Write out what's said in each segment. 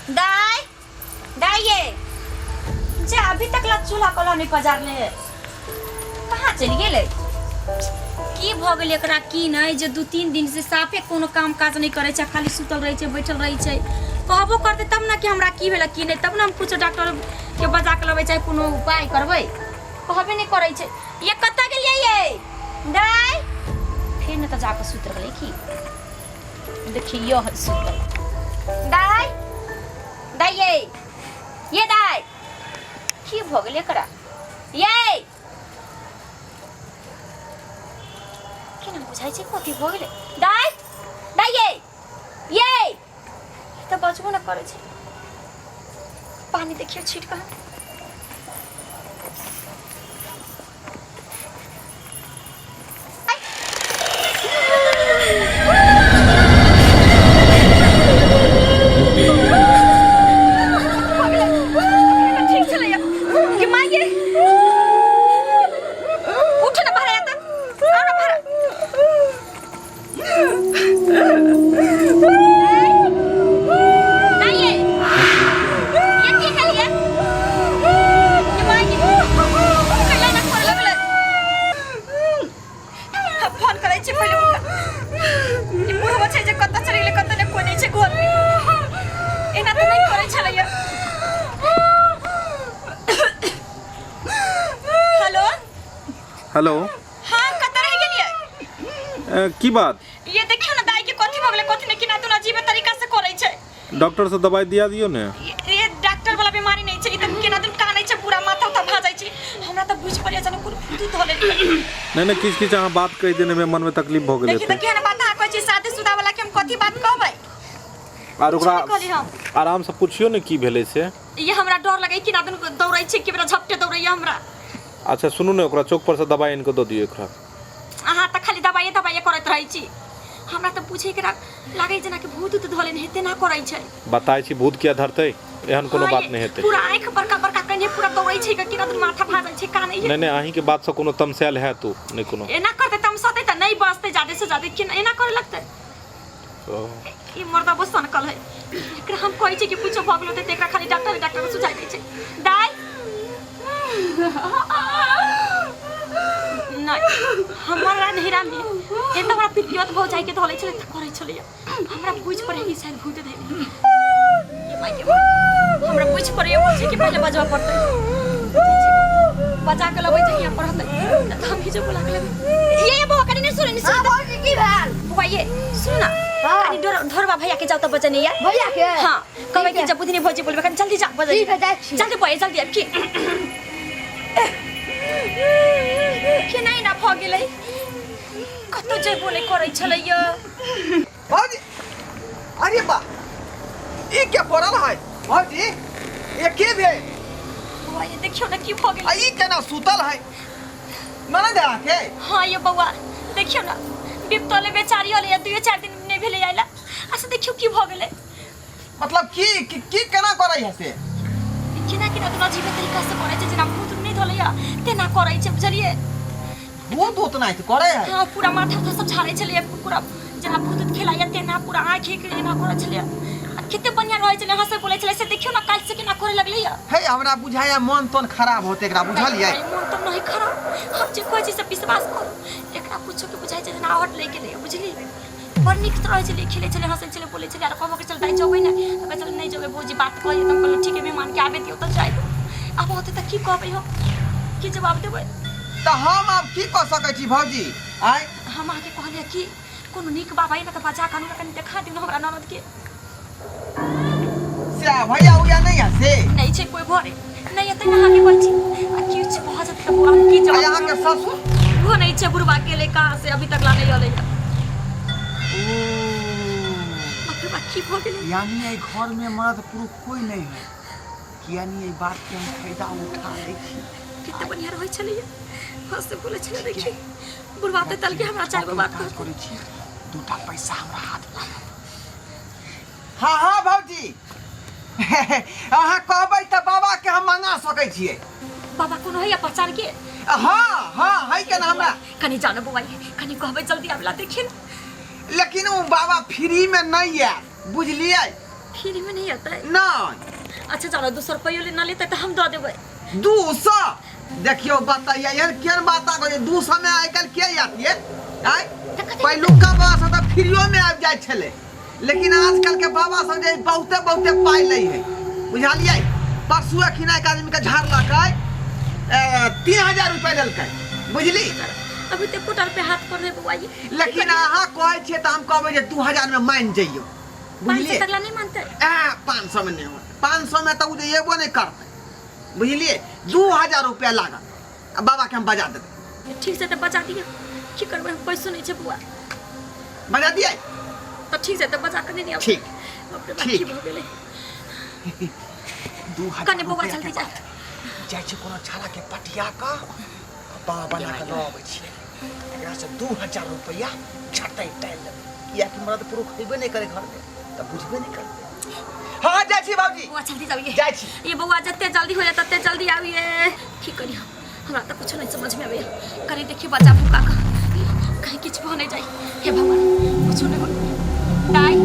दाई दाई ये जे अभी तक ला चूल्हा कलह नहीं पजारले है, कहाँ चलि गेलै? की भऽ गेलै एकरा की नहि, जे 2-3 दिन से साफे कोनो काम काज नहि करै छै, खाली सुतल रहै छै, बैठल रहै छै। कहबो करतै तब ने कि हमरा की भेलै की नहि, तब ने हम कुछो डॉक्टर के बजा के लबै, चाहे कोनो उपाय करबै। कहबे नहि करै छै। ये कतऽ गेलियै ये दाई? फेर ने तऽ जाकऽ सुति रहलै की। देखियो है सुतल। दाई दाई ये ये दाई, की भऽ गेलै एकरा ये? केना बुझाइ छै कथी भऽ गेलै? दाई दाई ये ये ई तऽ बजबो ने करै छै। पानी देखियौ छीट कऽ। ठीक छलैया कि माय ये, उठ ना बाहर आता, आओ ना बाहर। नहीं ये ये की खेलिए ये माय ये कैला ना खोल लगले। हम फोन करै छी पहिले हुनका। ई बुढ़वा छै जे कतऽ चलि गेलै कतऽ नहि, कोइ नहि छै घरमे। एना तऽ नहि करै छलैया। हेलो। हेलो। हाँ, कतऽ रहि गेलियै? की बात? ये देखियौ ने दाई के कथी भऽ गेलै कथी नहि, केना तुना अजीबे तरीका से करै छै। डॉक्टर से दवाई दिया दियो ने। ये डॉक्टर वाला बीमारी नहीं छै, ई तऽ केना दिन कानै छै, पूरा माथा उथा भा जाइ छै। हमरा तऽ बुझि पड़ैया जेना कोनो भूत धऽ लेलकै। नहीं नहीं, किछ किछ अहाँ बात कहि देने में मन में तकलीफ भऽ गेल देखियौ तऽ हेतै। केहन बात अहाँ कहै छी, शादीशुदा वाला के हम कथी बात कहबै? आर ओकरा कुछो नहि कहली हम। आराम से पुछियो ने की भेलै से। ये हमरा डर लगै केना दिन दौड़ै छै, केना झपटे दौड़ैया हमरा। अच्छा सुनू ने, ओकरा चौक पर से दवाई आनि कऽ दऽ दियौ एकरा। अहाँ तऽ खाली दवाइए दवाइए करैत रहै छी। हमरा तऽ बुझै के लागै जेना कि भूत उत धऽ लेने हेतै, ना करै छै। बताइ छी भूत किया धरतै, एहन कोनो बात नहि हेतै। पूरा आँखि बड़का बड़का कने पूरा दौड़ै छै, केना दिन माथा भाजै छै, कानै नहि नहि, अहींके बात से कोनो तमसायल हैत ओ नहि कोनो। एना करतै तमसतै तऽ नहि बजतै, जादे से जादे केना एना करे लगतै। ई मर्दा बस सनकल है। एकरा हम कहै छी कि कुछो भऽ गेलो तऽ एकरा खाली डॉक्टर डॉक्टर सुझाइ दै छै। दाइ नहि, हमरा नहिरा में एत हमरा पितियत भौजाई के धले छलै तऽ करै छलै। हमरा बुझ पड़े कि शायद भूत धैले। ये माय के माय, हमरा बुझ पड़े बुझे कि पहिले बजबा पड़तै। बजा के लबै जे हियाँ पर रहतै तऽ हम ही जो बोला के लेबै। ये बौआ कनी नहीं सुन, नहीं सुन। हाँ भौजी, की भेल? बौआ ये सुन ना। हाँ। कनी डोर ढोरबा भैया के जाओ तऽ बजने यार। भैया के? हाँ, कहबै ठीक कि है। जब बुधनी भौजी बोलबै, कनी जल्दी जा बजै। ठीक है, जाइ छी। जल्दी बौआ जल्दी आब। की केना एना भऽ गेलै? कतौ जेबो नहि करै छलैया। भौजी, अरे बा, ई के पड़ल है भौजी? ये के भेल? बौआ ये देखियौ ने की भऽ गेलै। आ ई केना सुतल है ननद अहाँके? हाँ ये बौआ देखियौ ने, बिपतले बेचारी होलै, 2-4 दिन नहि भेलै आइला, अच्छा देखियौ की भऽ गेलै। मतलब की की, की केना करै है से? केना केना तऽ अजीबे तरीका से करै छै, जेना भूत नहि धोलैया तेना करै छै, बुझलियै? भूत उत नहि तऽ करै है? हाँ, पूरा माथा उथा सब झाड़ै छलैया, पूरा जेना भूत उत खेलाइया तेना पूरा आँखि के एना करै छलैया। आ कते बढ़िया रहै छलै, हँसै बोलै छलै, से देखियौ ने काल्हि से केना करे लगलैया। हे, हमरा बुझाया मन तन खराब होते एकरा, बुझलियै? मन तऽ नहीं खराब, हम जे कहै छी से विश्वास करू। एकरा कुछो के बुझाइ छै जेना आहट लागि गेलैया, बुझलियै? बड़ नीक रहै छलै, खेलै छलै, हँसै छलै, बोलै छलै। आर कहबो के चल दाइ जेबै ने तऽ कहै छलै नहि जेबै भौजी, बात कहै। तऽ हम कहलहुँ ठीक है, मेहमानके आबे दियौ तऽ जायब। आब होतै तऽ की कहबै हम, की जवाब देबै? तऽ हम आब की कऽ सकै छी भौजी? आँय, हम अहाँके कहलियै कि कोनो नीक बाबा अइ ने तऽ बजा कऽ आनू ने, कनि देखा दियौ ने हमरा ननदके। से आ भैया उया नहीं है से? नहि छै कोइ घरे नहि एतै ने अहाँके कहै छी। आ किछु भऽ जेतै तऽ बौआ हम की आ जवाब यहाँ के ससुर? ओहो नहि छै, बुढ़बा गेलै कहाँ से, अभी तक ला नहि अलै। बाप रे बाप, की भऽ गेलै? यानी एहि घर में मर्द पुरुष कोई नहीं है, यानी एहि बात के हम फायदा उठा लै छी। कते बढ़िया रहै छलैया, हँसै बोलै छलै। देखी बुढ़बा तऽ तलके हमरा चारि गो बात काज कहतै। करै छी, दूटा पैसा हमरा हाथ लागत। हाँ हाँ भौजी, अहाँ कहबै तऽ बाबा के हम मंगा सकै छियै। बाबा कोनो है पहचान के? हाँ हाँ, है के ना हमरा। कनी जानो बौआ, कनी कहबै जल्दी आबला, देखिए ने। लेकिन ओ बाबा फ्री में नहीं आयल, बुझलियै? फ्री में नहीं आता है। नहीं। अच्छा चलो 200 रुपया ले ना लेते तो हम दऽ देबै। 200 देखियो बताइए यार केहन बात आ गेलै 200 में आइ काल्हि के आयत ये आय? पहिलुका बाबा सब तऽ फ्रीओ में आबि जाइ छलै, लेकिन आजकल के बाबा सब जे बहुते बहुते पाइ लै है, बुझलियै? परसू अखिना एक आदमी के झाड़लकै, 3000 रुपया लेलकै, बुझली? अभी तो एकोटा रुपया हाथ पर नहीं बौआ ये। लेकिन अहाँ कहै छियै तऽ हम कहबै जे 2000 में मानि जइयौ, बुझलियै? 500 तकला नहीं मानते? 500 में नहीं होत, 500 में तऽ ओ जे एबो नहि करतै, बुझलियै? 2000 रुपया लागत, आ बाबा के हम बजा देबै। ठीक छै तऽ बजा दियौ, की करबै, हम पैसो नहि छै बौआ। बजा दियै? तऽ ठीक छै तऽ बजा कऽ नहि दियौ। ठीक। बाप रे बाप, ठीक। की भऽ गेलै? 2000 कने बौआ रुपया जल्दी के जा। बात। जाइ छी कोनो छाला के पटिया कऽ बाबा बना कऽ लऽ अबै छियै, एकरा से 2000 रुपया छटै टाइल लेबै, कियाकि मर्द पुरुष हेबे नहि करे घरमे तऽ बुझबे नहि करतै। हाँ जाइ छी बाबूजी। बौआ जल्दी जाइए। जाइ छी। ये बौआ जते जल्दी हो जाए तते जल्दी आबिए। की करी हम, हमरा तऽ कुछो नहीं समझ में आबैया। कनी देखिए बच्चा भूखा का कहीं किछु भऽ नहीं जाए। हे भगवान कुछो नहीं हो। दाई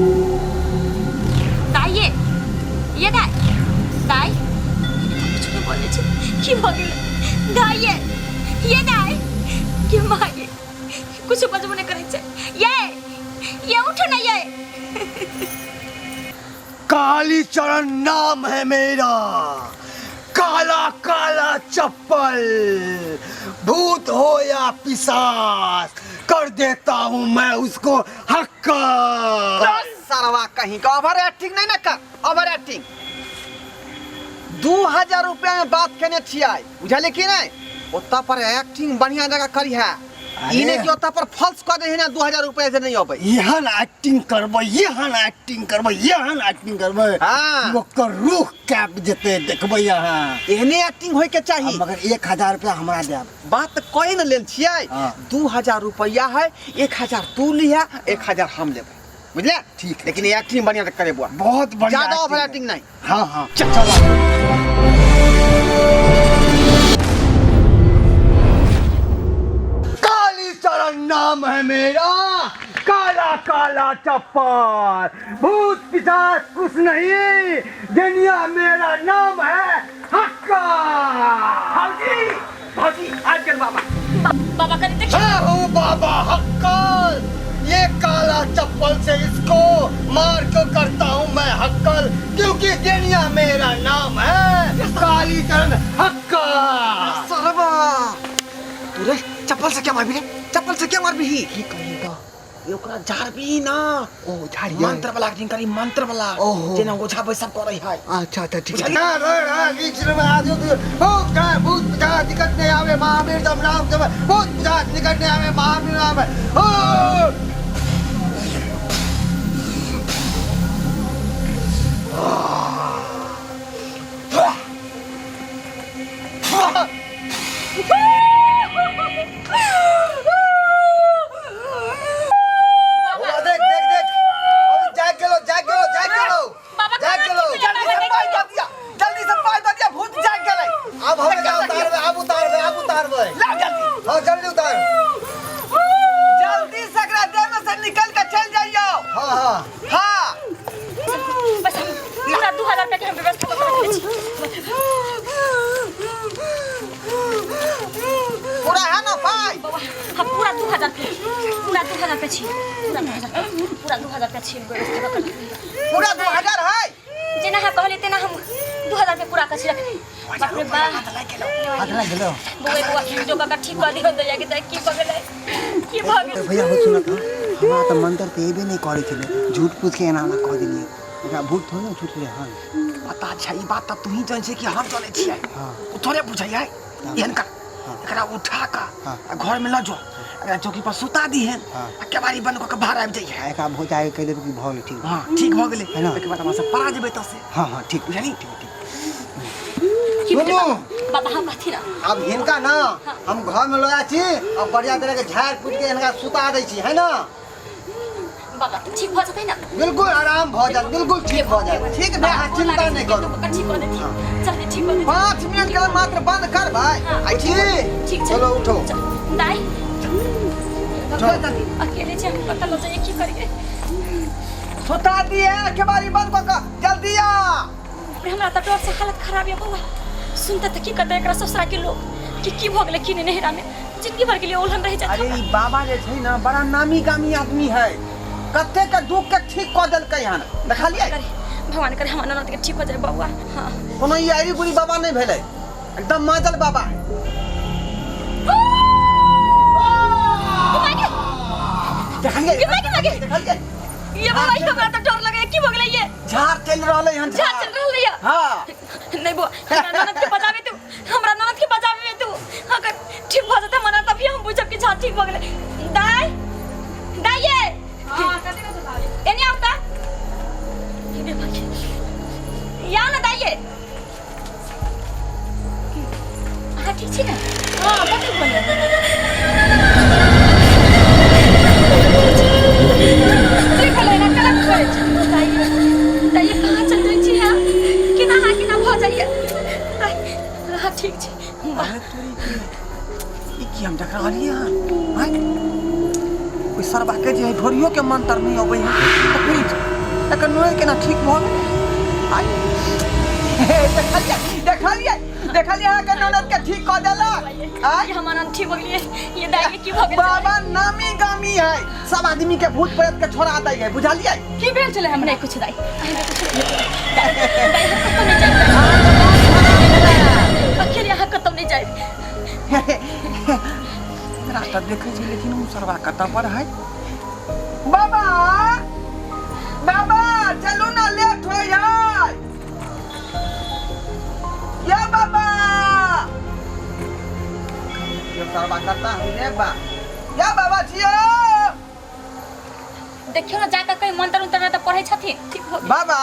दाई ये दाई दाई कुछो नहीं बोले छी, की भऽ गेलै? दाई ये दाई के मागे कुछो बजबो नहीं करै छै। ये उठो ना ये। काली चरण नाम है मेरा, काला काला चप्पल, भूत हो या पिशाच कर देता हूँ मैं उसको हक्का। सरवा कहीं का ओवर एक्टिंग नहीं ना कर, ओवर एक्टिंग। 2000 रुपया में बात केने छियै, बुझलियै कि नहीं? ओतऽ पर एक्टिंग बढ़िया जगह करी है, ई नहीं कि ओतऽ पर फॉल्स कऽ दे है ना, 2000 रुपया से नहीं अबै। एहन एक्टिंग करबै, एहन एक्टिंग करबै, एहन एक्टिंग करबै, हाँ। ओकर रूह कापि जेतै, देखबै अहाँ। एहने एक्टिंग होय के चाही। मगर 1000 रुपया हमरा देब। बात तऽ कहि ने लेल छियै। हाँ। 2000 रुपया है, 1000 तू लिहा, 1000 हम लेबै, बुझलियै? ठीक। लेकिन एक्टिंग बढ़िया से करे बुआ, बहुत बढ़िया, ज्यादा ओवर एक्टिंग एक्टिंग नहीं। हाँ हाँ चलो। काली चरण नाम है मेरा, काला काला चप्पल, भूत पिशाच कुछ नहीं, दुनिया मेरा नाम है हक्का। भौजी भौजी आज गेल बाबा। बाबा कनी देखिए। मैं हूँ बाबा हक्कल, ये काला चप्पल से इसको मार क्यों करता हूँ मैं हक्कल, क्योंकि दुनिया मेरा नाम है काली चरण हक्का। सरवा तू रे चप्पल से क्या मारबी रे, चप्पल से क्या मारबी? की कही तो ये ओकरा झाड़बी ना। ओ झाड़िए। मंत्र वाला एक्टिंग करी, मंत्र वाला। ओहो। जेना ओझा बैसब करै है। अच्छा अच्छा ठीक है। ना रे रे बीच में आ जो भूत का भूत का निकट नहीं आवे महावीर जब नाम जब भूत का निकट नहीं आवे महावीर नाम ओ। देख देख देख, अब जाग गेलो जाग गेलो जाग गेलो बाबा जाग गेलो। जल्दी से पाइ दऽ दिया, जल्दी से पाइ दऽ दिया, भूत जाग गेलै। अब हम उतारबै, अब उतारबै, अब उतारबै। ला जल्दी। हाँ जल्दी उतार, जल्दी से एकरा देह में से निकल के चल जाइयो। हाँ हाँ हाँ बस हम पूरा 2000 रुपया के हम व्यवस्था कऽ रखने छी। पूरा है ना पाइ? बौआ हम पूरा 2000 पे, पूरा 2000 पे छी, पूरा 2000, पूरा 2000 पे छी व्यवस्था कऽ के। पूरा 2000 है? जेना अहाँ कहलियै तेना हम 2000 पे पूरा कऽ छी रखने। बाप रे बाप, हाथ लागि गेलो। बौआ बौआ जो काका ठीक कऽ दियौ दैया के दाइ, की भऽ गेलै, की भऽ गेलै? भैया हो सुनत, हमरा तऽ मंत्र तऽ एबे नहि करै छलै, झूठ पूछ के एना एना कऽ देलियै, एकरा भूत थोड़े ने छुटलै हन। पता छै ई बात तऽ तू ही जानै छै कि हम जानै छियै? हाँ। ओ थोड़े बुझै है। एहन कर, एकरा उठा कऽ हाँ। आ घर में लऽ जो, एकरा चौकी पर सुता दीहन। हाँ। आ केबाड़ी बंद कऽ के बाहर आबि जइहे। आ एकरा भोज आके कहि देबै कि भऽ गेलै ठीक। हाँ ठीक भऽ गेलै। है ना? ओहिके बाद हमरा सब पड़ा जेबै एतऽ से। हाँ हाँ ठीक। बुझली? ठीक ठीक। की भेलै सुनू। बाबा? हम कहती ना अब हिनका ना हम घर में लऽ जाइ छी और बढ़िया तरह के झाड़ पीट के हिनका सुता दै छी, है ना? बाबा ठीक भऽ जेतै ना? बिल्कुल आराम भऽ जायत, बिल्कुल ठीक भऽ जायत। ठीक भए। अहाँ चिंता नहि करू। ठीक कऽ देथिन, जल्दी ठीक कऽ देथिन। 5 मिनट के मात्र बंद कर भाई। हाँ। आ ठीक ठीक छै। चलो उठो। चल, दाइ चल जल्दी। अकेले छै हम, कतऽ लऽ जाइए, की करिए? सुता दिए केबारी बंद कऽ कऽ जल्दी आ। अरे हमरा तऽ डर से हालत खराब यऽ बौआ। सुनते तऽ की कहतै एकरा ससुरा के लोग कि की भऽ गेलै की नहि नैहरा में, जिंदगी भर के लिए उलहन रहि जायत। अरे हमरा। ई बाबा जे छै ने बड़ा नामी गामी आदमी है, कते के दुख के ठीक कऽ देलकै हन, देखलियै? करे भगवान करे हमर ननद के ठीक हो जाए बौआ। हाँ कोनो ई आइरी गुरी बाबा नहीं भेलै, एकदम माजल बाबा है। देखलियै? गे मागे, मागे। देखलियै? ये बाबा, ये हमरा तऽ डर लगैया, की भऽ गेलै ये? झाड़ चलि रहलै हन। झाड़ चलि रहलै ये। हाँ। नहीं बुआ, हमरा ननद के बचाबे तू, हमरा ननद के बचाबे तू। अगर ठीक भऽ जेतै मना तभी हम बुझब कि झाड़ ठीक भऽ गेलै। दाय दाय ये। हाँ, कथी कथी दाय? एने आउ ता। हे बाकी या ना दाय ये। अहाँ ठीक छी ने? हाँ, कथी बोले? देखल है ना कलक करै छै। दाय दाय कहाँ चल जाइ छी अहाँ? केना अहाँ केना भऽ जाइए दाय? अहाँ ठीक छी? वाह। अरे तोरी के ई की हम देख रहलियै हन? आँय, ओहि सरबा के जे है ढोरियो के मंत्र नहि अबै है, तऽ फिर एकर नोए केना ठीक भऽ गेलै? आँय, हे, देखलियै देखलियै देखलियै, अहाँके ननद के ठीक कऽ देलक। आँय, ये हमर ननद ठीक भऽ गेलियै। ये दाय के की भऽ गेल? बाबा नामी गामी है, सब आदमी के भूत प्रेत के छोड़ा दै है, बुझलियै? की भेल छलै हमरा? नहि कुछ दाय, अहाँ कुछ नहि दाय। दाय, हम कतौ नहि जायब। अकेले अहाँ कतौ नहि जायब। रास्ता देखै छी, लेकिन ओ सरबा कतऽ पर है? बाबा बाबा चलू ना, लेट हो यार। या बाबा, यो सरबा कतऽ है रे बा? या बाबा छियो। देखियौ ने जाकऽ, कहीं मंत्र उंत्र तऽ पढ़ै छथिन, ठीक भऽ गेल। बाबा,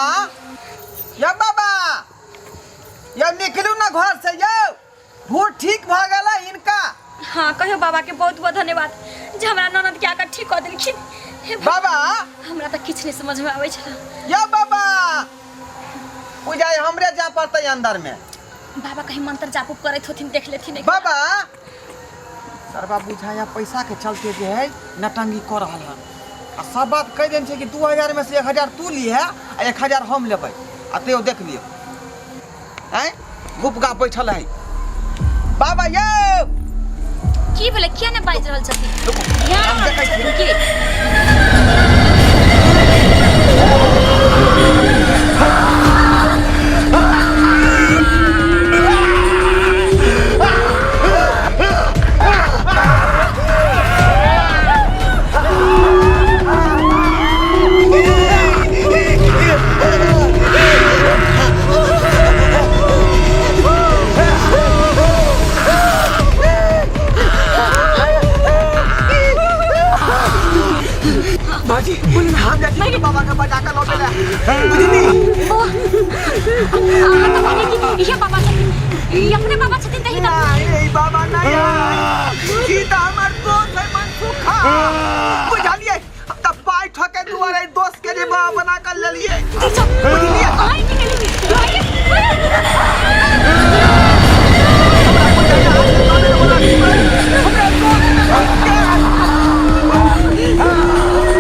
या बाबा, या निकलू ना घर से यौ, भूत ठीक भऽ गेलै हिनका। हाँ, कहियो बाबा के बहुत बहुत धन्यवाद जे हमरा ननद के आकर ठीक कऽ देलखिन। हे भगवान, बाबा, हमरा तऽ किछु नहि समझ में आबै छल। या बाबा, बुझाइ हमरे जा पड़तै अंदर में। बाबा कहीं मंत्र जाप उप करैत होथिन, देख लेथिन एक बार। बाबा, सरबा बुझाया पैसा के चलते जे है नटंगी कऽ रहल हन, आ सब बात कहि देने छै कि 2000 में से 1000 तू लिहे आ 1000 हम लेबै, आ तैयो देख लियौ, आँय, गुप गा बैठल है। बाबा यौ, की भेलै? किया नहि बाजि रहल छथिन? रुकू, ध्यान हम रहल देखै छथिन छियै। की? भाजी, हम जाइ छी बाबा के बजा के लऽ गेलै, बुझली? बौआ, अहाँ तऽ कहलियै कि इहे बाबा छथिन, ई अपने बाबा छथिन तही तऽ। नहीं, ई बाबा नहीं है, ई तऽ हमर दोस्त है मनसुखा, बुझलियै? हम तऽ पाइ ठके दुआरे ई दोस्त के जे बाबा बना कऽ लेलियै, बुझलियै? अहाँ की केलियै?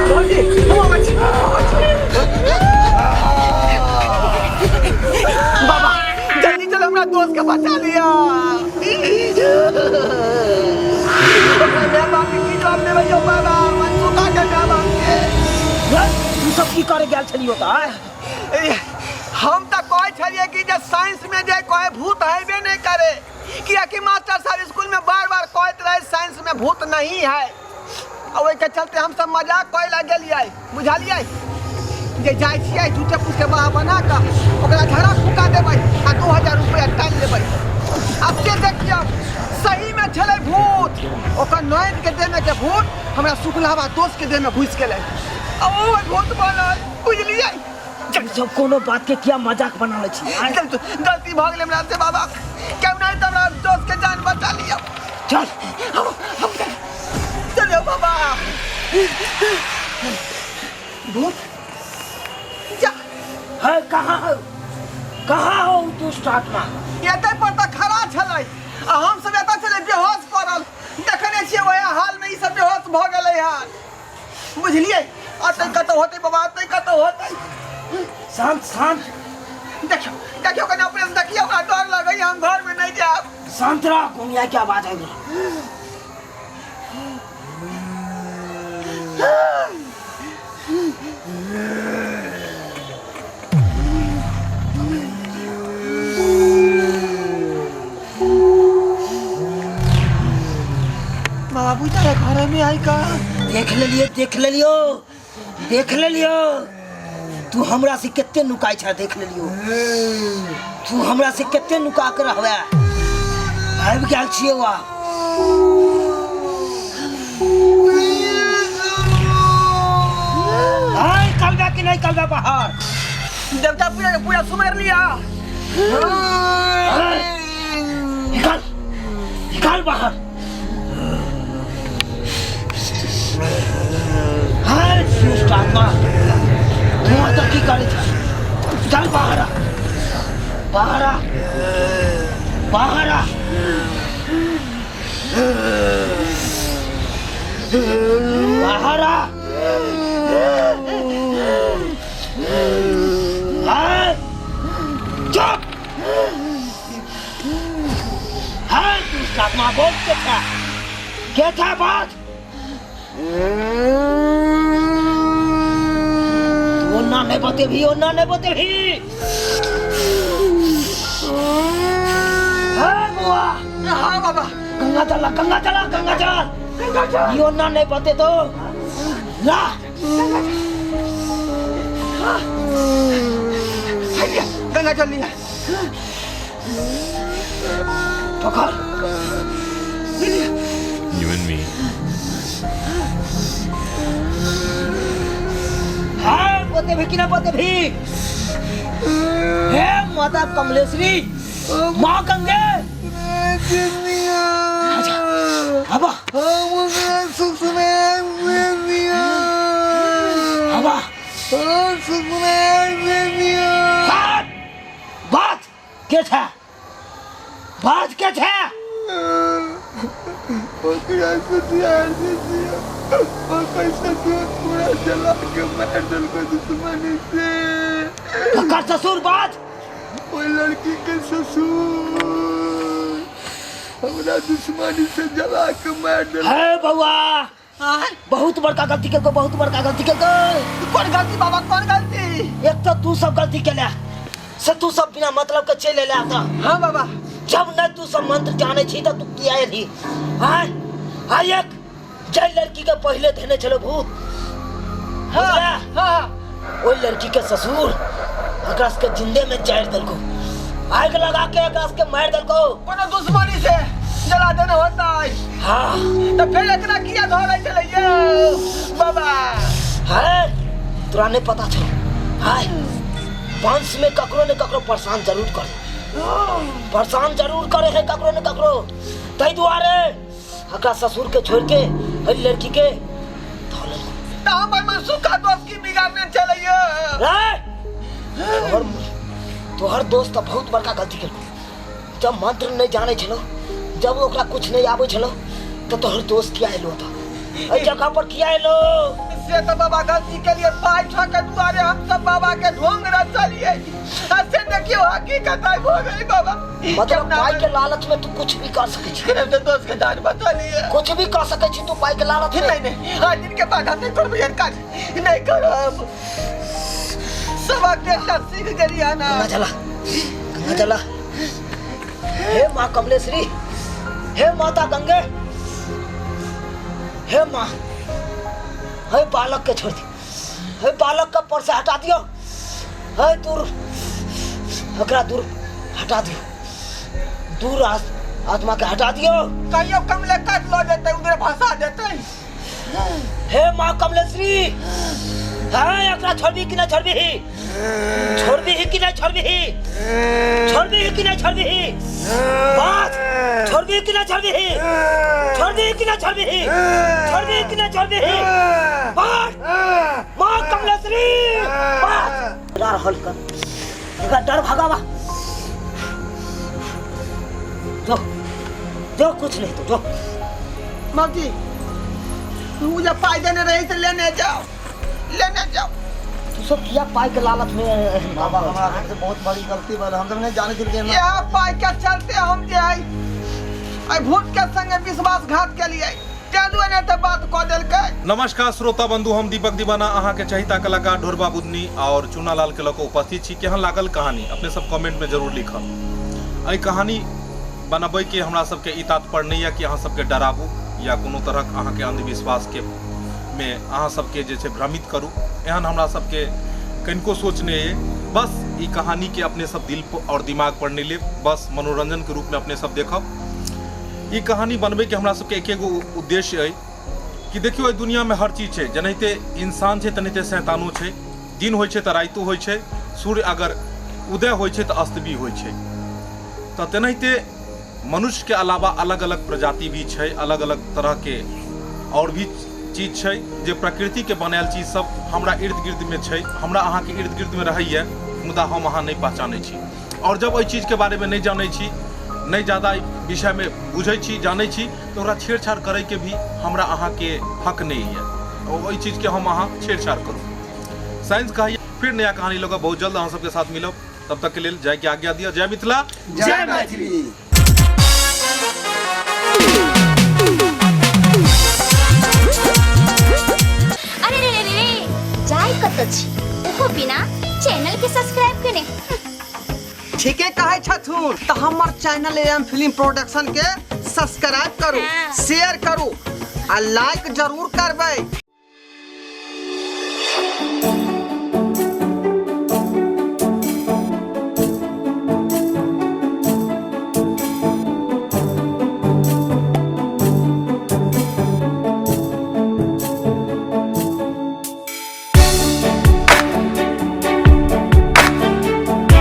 भौजी, हम अबै छी, हम अबै छी। बाबा, जल्दी चलो, हमरा दोस्त के बचा लिया। ओकरा माय बाप के की जवाब देबै यौ बाबा, मनसुखा के माय बाप के? तू सब की करे गेल छलियो तऽ आँय? ए, हम तऽ कहै छलियै कि जे साइंस में जे कहे भूत हेबे नहीं करे, कियाकि मास्टर साहब स्कूल में बार बार कहैत रहे साइंस में भूत नहीं है, आ ओहिके चलते हम सब मजाक करे ला गेलियै, बुझलियै? जे जाइ छियै झूठे फूस के बाबा बना कऽ ओकरा झड़ा फूका देबै आ 2000 रुपया टानि लेबै। आब के देखियौ, सही में छलै भूत, ओकर ननद के देह में के भूत हमरा सुखलावा दोस्त के देह में घुसि गेलै आ ओ भूत बनल, बुझलियै? तू सब कोनो बात के किया मजाक बना लै छी आँय? गलती भऽ गेलै हमरा से बाबा, केहू नहीं तऽ हमरा दोस्त के जान बचा लियौ। चल। हम चलियौ बाबा। भूत जा। है कहाँ हो, कहाँ हो दुष्ट आत्मा? एतै पर तऽ खड़ा छलै आ हम सब एतऽ छलै बेहोश पड़ल, देखने छियै वएह हाल में ई सब बेहोश भऽ गेलै हन, बुझलियै? अतै कतौ होतै बाबा अतै कतौ होतै। शांत शांत। देखियौ देखियौ कने अपने देखियौ, हमरा डर लगैया, हम घर में नहीं जायब। शांत रह, गोनिया के आवाज आबि रहल। बाबा बुझा घर में आई का? देख लेलियो, देख लेलियो, देख लेलियो, तू हमरा से कते नुकाइ छ, देख लेलियो तू हमरा से कते नुका के रहबे। आबि गेल छियै वा। आइ कलबे कि नहीं कलबे बाहर? देवता पूजा के पूजा सुमेर लिया। निकाल निकाल बाहर। हाय दुष्ट आत्मा, तू एतऽ की करै छ? चल बाहर आ, बाहर आ, बाहर आ। बाहर आ। हाय, चुप। हाय दुष्ट आत्मा, बोल के था, के था बात? तू ओना नहीं बतेबही, ओना नहीं बतेबही। हाय बुआ। हाँ बाबा। गंगा जल, गंगा जल, गंगा जल, गंगा जल। यो ना नहीं बते तो ला। गंगा जल लिया। पकड़। You and me. हाँ बते भी कि ना बते भी? हे माता कमलेश्वरी, माँ गंगे। आजा, आबा। आबा। बात, बात के था? बात के था? कक्का ससुर बात? ओइ लड़की के ससुर हमरा दुश्मनी से जला के मार देलक। हे बउआ, बहुत बड़का गलती केलको, बहुत बड़का गलती केलको। कौन गलती बाबा, कौन गलती? एक तो तू सब गलती केले से तू सब बिना मतलब के चलि एले एतऽ। हाँ बाबा। जब नहीं तू सब मंत्र जाने छी तऽ तू किया एलही? आय, आय एक जाहि लड़की के पहिले धेने छलो भूत, हाँ, बुझला? हाँ। ओहि लड़की के ससुर एकरा सबके जिंदे में जारि देलको, आगि लगा के एकरा सबके मारि देलको। कोनो दुश्मनी से जला देने होता है। हाँ। तो फिर एकरा किया धरै छलै यौ बाबा? है तोरा नहीं पता छौ, हाय वंश में ककरो ने ककरो परेशान जरूर करे, परेशान जरूर करे है ककरो ने ककरो। ताहि दुआरे एकरा ससुर के छोड़ के एहि लड़की के धऽ लेलको। तऽ हमर मन सुखा दोस्त की बिगाड़ने छलै यौ? रे, तोहर दोस्त तऽ बहुत बड़का गलती केलको। जब मंत्र नहीं जाने छलो, जब ओकरा कुछ नहीं आबै छलो, तऽ तोहर दोस्त किया एलो ओतऽ? एहि जगह पर किया एलो? से तऽ बाबा गलती के लिए पाइ ठके दुआरे हम सब बाबा के ढोंग रचलिए, आ से देखियो हकीकत आइ भऽ गेलै बाबा। मतलब पाइ के लालच में तू कुछ भी कर सकै छी। तो दोस्त के जान बचलिए। कुछ भी कर सकै छी तू पाइ के लालच में। नहीं नहीं, आज दिन के बाद हम नहीं करबै एहन काज, नहीं करब। सबक एकटा सीख गेलियै ना। गंगा जला, गंगा जला। हे माँ कमलेश्वरी, हे माता गंगे, हे माँ, हे बालक के छोड़ दी, हे बालक के पर से हटा दियो, हे दूर एकरा दूर हटा दियो, दूर आत्मा के हटा दियो। कहियो कमले काट लऽ जेतै, उधरे भसा देतै। हे माँ कमलेश्वरी, हे एकरा छोड़बी कि नहीं छोड़बी? छोड़बी कि नहीं छोड़बी? छोड़बी कि नहीं छोड़बी? बात छोड़बी कि नहीं छोड़बी? छोड़बी कि नहीं छोड़बी? छोड़बी कि नहीं छोड़बी? बात माँ कमलेश्वरी, बात डर हल कर, एकरा डर भगावा। जो जो कुछ नहीं तो जो। मौजी, तू जब पाई देने रही तो लेने जाओ। लेने जाओ। तू सब किया पाई के लालच में बाबा हमरा से बहुत बड़ी गलती भेल, हम सब नहीं जाने छलियै। यह पाई के चलते हम जे है आई भूत के संगे विश्वासघात के लिए तें दुआरे तऽ बात कऽ देलकै। नमस्कार श्रोता बंधु, हम दीपक दीवाना अहाँके चहिता कलाकार ढोरबा बुधनी और चूनालाल के लऽ कऽ उपस्थित छी। केहन लागल कहानी अपने सब कमेंट में जरूर लिखब। एहि कहानी बनबैके हमरा सबके ई तात्पर्य नहि यऽ कि अहाँ सबके डराबू या कोनो तरहक अहाँके अंधविश्वासके में अहाँ सबके जे छै भ्रमित करू, एहन हमरा सबके कनिको सोच नहि अइ। बस ई कहानीके अपने सब दिल और दिमाग पर नहि लेब, बस मनोरंजनके रूपमे अपने सब देखब। ई कहानी बनबैके हमरा सबके एक एगो उद्देश्य अइ कि देखियौ एहि दुनियामे हर चीज छै, जेनाहिते इंसान छै तेनाहिते शैतानो छै। दिन होइ छै तऽ रातिओ होइ छै, सूर्य अगर उदय होइ छै तऽ अस्त भी होइ छै। तऽ तेनाहिते मनुष्यके अलावा अलग अलग प्रजाति भी छै, अलग अलग तरहके और भी चीज छै जे प्रकृतिके बनायल चीज सब हमरा इर्द गिर्दमे छै, हमरा अहाँके इर्द गिर्दमे रहैए, मुदा हम अहाँ नहि पहचानै छी। और जब एहि चीजके बारेमे नहि जानै छी, नहि ज्यादा विषयमे बुझै छी जानै छी, तऽ ओकरा छेड़छाड़ करैके भी हमरा अहाँके हक नहि यऽ ओहि चीजके हम अहाँ छेड़छाड़ करू। साइंस कहैए। फिर नया कहानी लऽ कऽ बहुत जल्द अहाँ सबके साथ मिलब, तब तक के लेल जय के आज्ञा दिअ। जय मिथिला, जय मैथिली। अरे रे रे रे, जाय कत छी ओहो बिना चैनल के सब्सक्राइब केने। ठीके कहै छथुन। तऽ हमर चैनल एम फिल्म प्रोडक्शन के सब्सक्राइब करू, शेयर करू आ लाइक जरूर करबै।